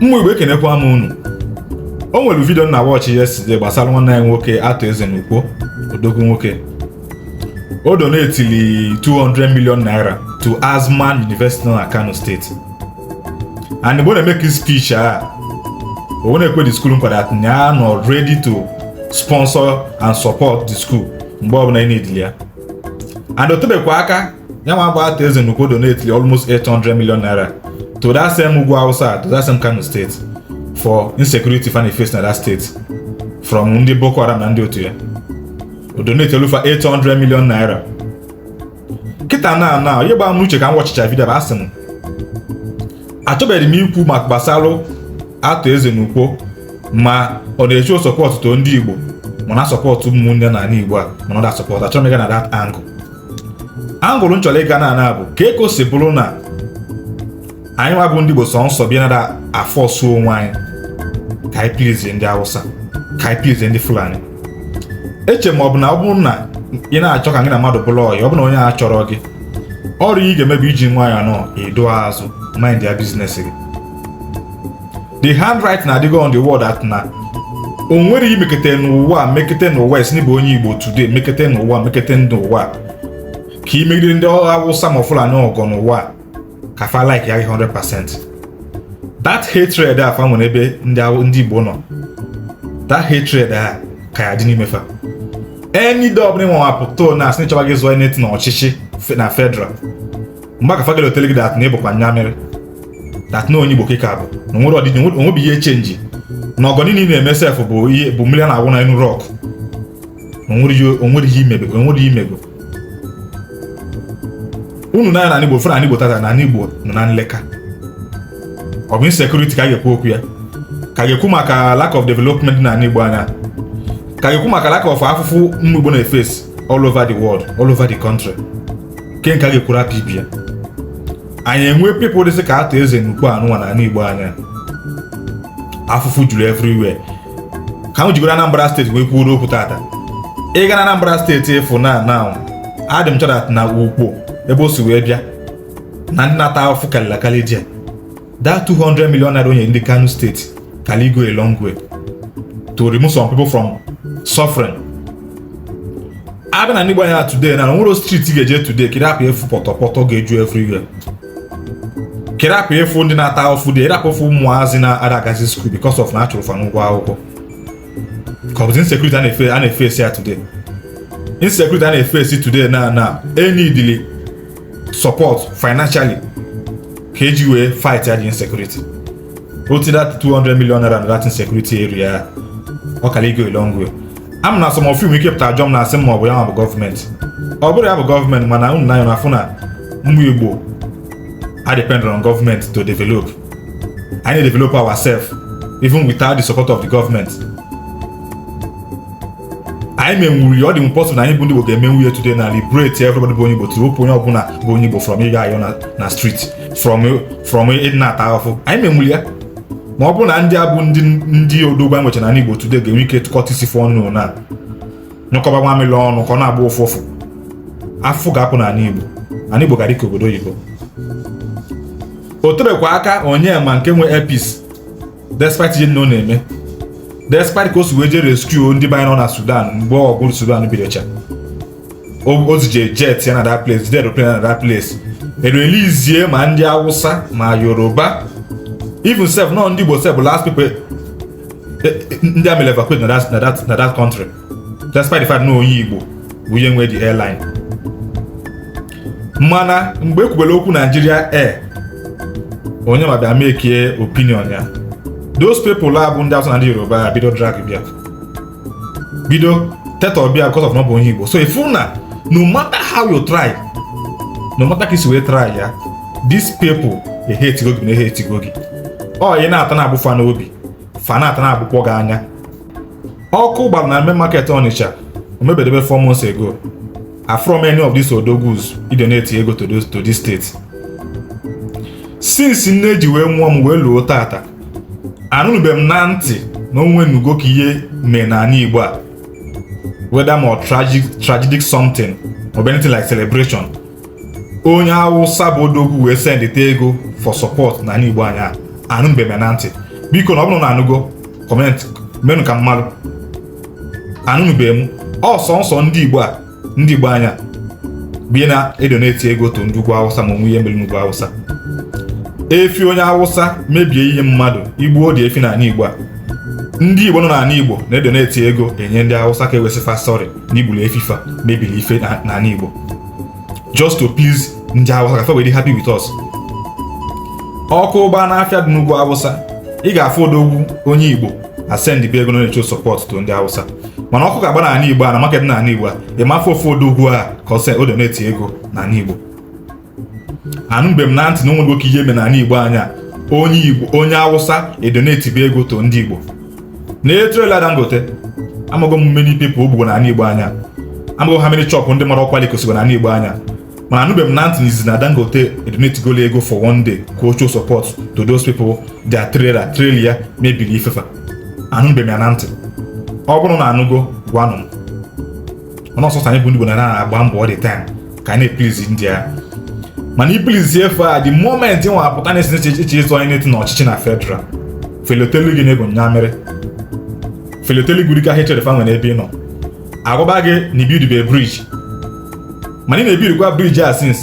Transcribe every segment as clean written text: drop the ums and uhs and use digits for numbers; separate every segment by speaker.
Speaker 1: Ụmụ Igbo, ekenekwa m unu. O nwere video m na-watch yesterday gbasara nwanne anyị nwoke Arthur Eze n'Ukpo, odogwu nwoke. O donatili 200 million naira to Azman University nọ na Kano State, and mgbe ọ na-emeke speech a, o na-ekwe the school nkwa that ya nọ ready to sponsor and support the school mgbe ọbụla ị need ya. And o tebekwa aka ya nwa bụ Arthur Eze n'Ukpo donatili almost 800 million naira to that same ugwu Hausa, to that same Kano State, for insecurity fa face na that state from ndị Boko Haram na ndị otu ya. O donate elufa 800 million naira. Kịta na ihe gbara m n'uche ka m watchicha video bụ, asị m achọbeghị m ikwu maka gbasalụ Arthur Eze n'Ukpo, ma ọ na-echu support to ndị Igbo, ma na support ụmụnne na ala Igbo a, ma na ọ support. Achọrọ m ịga na that angle. Angle m chọrọ ịga na ana bụ ka eko si bụrụ na anyị nwa bụ ndị Igbo sọ nsọ bịa nada aforce onwe anyị ka anyị please ndị Hausa, ka anyị please ndị Fulani. Eche ma ọ bụ na ọ bụrụ na ị na-achọ ka gị na mmadụ bụrụ ọyị, ọ bụ na onye a chọrọ gị, ọrụ ị ga-emebi iji nwayọọ nọ edo azụ, mind ya business gị. The handwriting adịgo on the wall that na o nwere imekete n'ụwa, mekete n'ụwa esi n'ịbụ onye Igbo today, mekete n'ụwa, mekete n'ụwa ka ị megide ndị Hausa ma Fulani ọgọ n'ụwa ka fa like ya gị 100%. That hatred a fa nwere ebe ndị Igbo nọ, that hatred a ka ya dị n'ime fa. Any day ọbụla ịnwe apụta na asị chọba gị zụọ anything na ọchịchị na federal, mgbe aka fa ga-elotere gị that na ịbụkwa nyamịrị, that na onye Igbo kịka bụ na onwere ọdịdị onwebi ihe change na ọgọ niile ị na-eme sef bụ ihe bụ mmiri a na-awụ na enu rock, na onwere ihe imebe, onwere ihe imego. Unu na ala Igbo fụ na Igbo tata na Igbo nọ na nleka. Ọ bụ insecurity ka a ga-ekwu okwu ya, ka a ga-ekwu maka lack of development na ala Igbo anya, ka a ga-ekwu maka lack of afụfụ ụmụ Igbo na-eface all over the world, all over the country, ke nke a ga-ekwuru apụ ibi ya. Anyị enwe people dịsị ka Arthur Eze n'Ukpo anụnwa na ala Igbo anya, afụfụ juru everywhere. Ka m jigoro Anambra State wee kwuo okwu tata, ịga na Anambra State ịfụ na now adị m chọrọ na Ukpo ebe o si wee bịa na ndị na-ata afụfụ karịrị akarị dị. That 200 million naira onye ndị Kano State can go a long way to remove some people from suffering. Abịa na ndị anya today, na onwere street ga-eje today kiri apụ efu pọtọpọtọ ga-eju everywhere, kiri apụ efu ndị na-ata afụfụ dị, ịrapụ efu ụmụazị na-ada agazi school because of na achụrụ fa n'ụgwọ akwụkwọ, ka ọ bụzi insecurity a na-efe ya today. Insecurity a na-eface today na eneedili support financially ka eji wee fight ya the insecurity. Otu that 200 million naira na that insecurity area, ọ kara igo a long way. Am na some of you ike pụtara jọm na asị m ma ọ bụ ya ma bụ gọọmenti, ọ bụrụ ya bụ gọọmenti, mana unu na na afụ na ụmụ Igbo a depend on government to develop. Anyị develop ourselves even without the support of the government. Anyị menwuru ya, ọ dị possible na anyị bụ ndị Igbo ga-emenwu ya today na liberate everybody bụ onye Igbo, to wepụ onye ọbụla bụ onye Igbo from ịga ayọ na street, from ịdị na-ata ahụhụ. Anyị menwuru ya ma ọ bụrụ na ndị a bụ ndị odogwu anyị nwechara n'ala Igbo today ga-enwe ike tụkọta isi fụ ọnụ na nyụkọba mamịrị ọnụ ka ọ na-agba ụfụfụ, afụfụ ga-apụ n'ala Igbo. Ala Igbo ga-adị ka obodo oyibo. O tebekwa aka onye ma nke nwe Air Peace, despite ihe nne ọ na-eme, despite ka o si wee jee rescue ndị be anyị nọ na Sudan mgbe ọgụ Sudan bidocha, o zije jet ya na that place, jide aeroplane na that place, ereleasie ma ndị Hausa ma Yoruba, even sef nọ ndị Igbo sef bụ last people ndị amịrị evacuate na that country, despite the fact na onye Igbo bụ ihe nwe the airline. Mana mgbe ekwubere okwu Nigeria Air, onye ma bịa mekie opinion ya, those people a bụ ndị Hausa na ndị Yoruba ya bido drag, bịa bido tetọ bịa because of na ọ bụ onye Igbo. So ifu na no matter how you try, no matter ka isi wee try ya, these people ehetigo gị na ehetigo gị. Ọ ị na-ata na-agbụ fa n'obi, fa na-ata na-agbụkwọ gị anya. Ọkụ gbara na main market Onitsha omebedebe 4 months ago. From any of these odogwus idonate ego to this state since nne ji wee nwụọ m wee luo tata, anụnụbe m na ntị na onwe nugo ka ihe mee n'ala Igbo a, whether more tragic something or anything like celebration, onye Awụsa bụ odogwu wee sendịta ego for support n'ala Igbo anya, anụnụbe m na ntị. Biko, na ọ bụrụ na anụgo, comment menụ ka mmadụ anụnụbeghị m. Ọsọ nsọ ndị Igbo a, ndị Igbo anya bụ ihe na-edonate ego to ndị ugwu Awụsa ma onwe ihe mere n'ugwu Awụsa. Efi onye Awụsa mebie ihe mmadụ, igbuo dị efi n'ala Igbo a, ndị Igbo nọ n'ala Igbo na-edonate ego enye ndị Awụsa ka ewesịfa sorry na igburu efifa mebiri ife n'ala Igbo, just to please ndị Awụsa ka fa wee dị happy with us. Ọkụ ụgba n'afịa dị n'ugwu Awụsa, ị ga-afụ odogwu onye Igbo asend ego na-echo support to ndị Awụsa. Mana ọkụ ga-agba n'ala Igbo a, na market n'ala Igbo a, ịmafụ ofu odogwu a ka ọ sị o donate ego n'ala Igbo. Anụmgbe m na ntị na onwere oke ihe eme n'ala Igbo anya, onye Igbo, onye Awụsa edonate bụ ego to ndị Igbo na trailer Dangote. Amago m many people ogbugo n'ala Igbo anya, amago ha many chop ndị mara ọkwa likosigo n'ala Igbo anya, mana anụbeghị m na ntị n'izizi na Dangote edonategolo ego for one day ka o show support to those people their trailer ya mebiri ifefa. Anụbeghị m ya na ntị. Ọ bụrụ na anụgo, gwanụ m. Ọnụ ọsọsọ anyị bụ ndị Igbo na na-agba mbọ all the time ka anyị na-eplease ndị agha, mana iplease efe a, the moment ị nwa apụta na esi eche ịzụ onye na-eti n'ọchịchị na federal, felotelu gị na-ego nyamịrị, felotelu gị ka hatred fa nwere ebe ị nọ. Agwaba gị na ibuild be bridge, mana ị na-ebuildkwa bridge a since,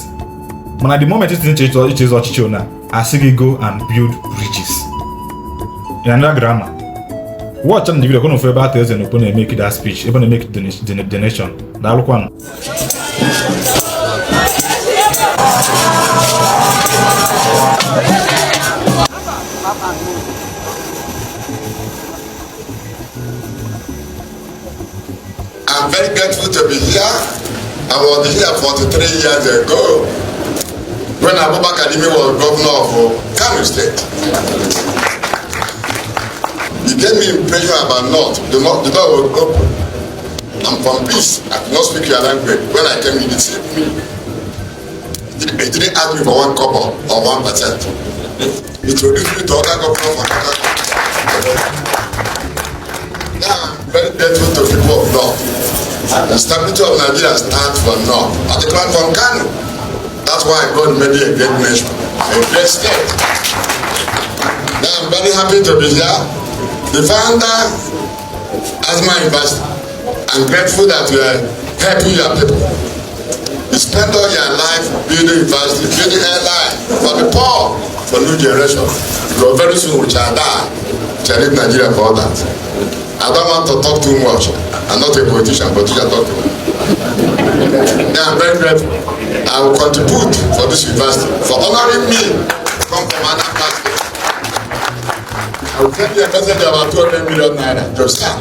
Speaker 1: mana the moment ị iche ịzọ ọchịchị ona, asị gị go and build bridges in another grammar. Watch the video kono ebe Arthur Eze n'Ukpo na-emeke that speech, ebe ọ na-emeke donation. Daalụkwanụ.
Speaker 2: I'm very grateful to be here. I was here 43 years ago when Abubakar Rimi was governor of Kano State. He gave me impression about North. The door was open. I'm from peace. I could not speak your language. When I came, he deceived me. He didn't ask me for one kobo or 1%. He introduced me to other governors for other. Now I'm very grateful to people of North. The stability of Nigeria starts from North, particularly from Kano. That's why God made it a great nation, a great state. Now I'm very happy to be here. The founder, Azman University, I'm grateful that you are helping your people. You spend all your life building university, building airline for the poor, for new generation. Because very soon we shall die. We shall leave Nigeria for that. I don't want to talk too much. I'm not a politician, politician talk too much. Now I'm very grateful. I will contribute for this university, for honoring me, come from Anambra State. I will send you a message about 200 million naira to start.